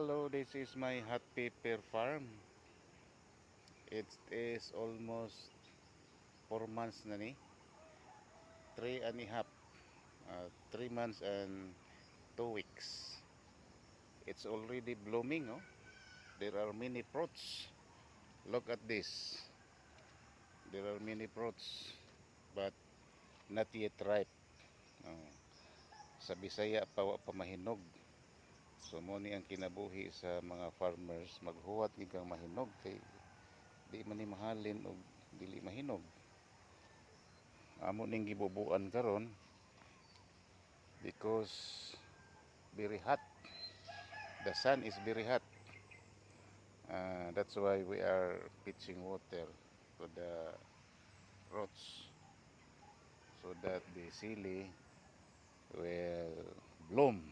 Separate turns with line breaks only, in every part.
Hello, this is my hot pepper farm. It is almost 4 months na ni. 3 and a half. 3 months and 2 weeks. It's already blooming, oh. There are many fruits. Look at this. There are many fruits, but not yet ripe. Oh. Sa Bisaya pa, wa pa mahinog. So mo ni ang kinabuhi sa mga farmers, maghuwat gid kang mahinog kay di man ni mahalin og dili mahinog. Amo ning gibubuan karon because very hot. The sun is very hot. That's why we are pitching water to the roots so that the sili will bloom.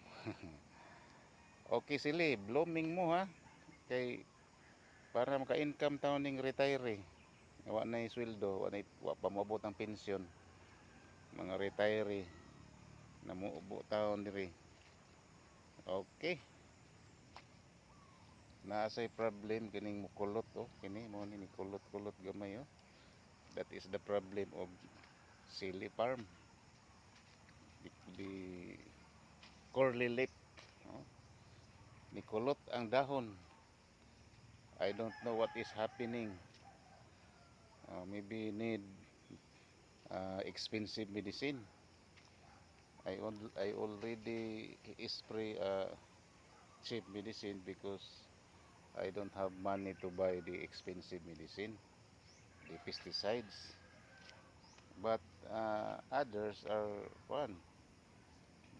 Okay sili, blooming mo ha. Kay para maka-income taon ning retiree. Wa na sweldo, wa na, wa pa moabot ang pensyon. Mga retiree na muubo taon diri. Okay. Naa say problem kining mukulot oh, kini mo ni kulot-kulot gamay oh. That is the problem of sili farm. The curly leaf. Oh. Nikulot ang dahon. I don't know what is happening. Maybe need expensive medicine. I already spray cheap medicine because I don't have money to buy the expensive medicine, the pesticides. But others are one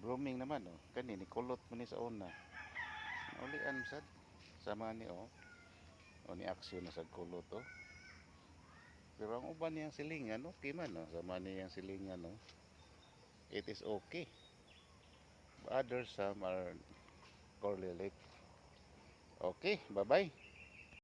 blooming naman oh. Kani ni kulot man ni sa una. Ulian sad sama ni oh. O ni aksyon na sa kulot oh. Pero ang uban niyang silingan okay man oh. Sama niyang silingan oh. It is okay. Others, some are curly leaf. Okay, bye-bye.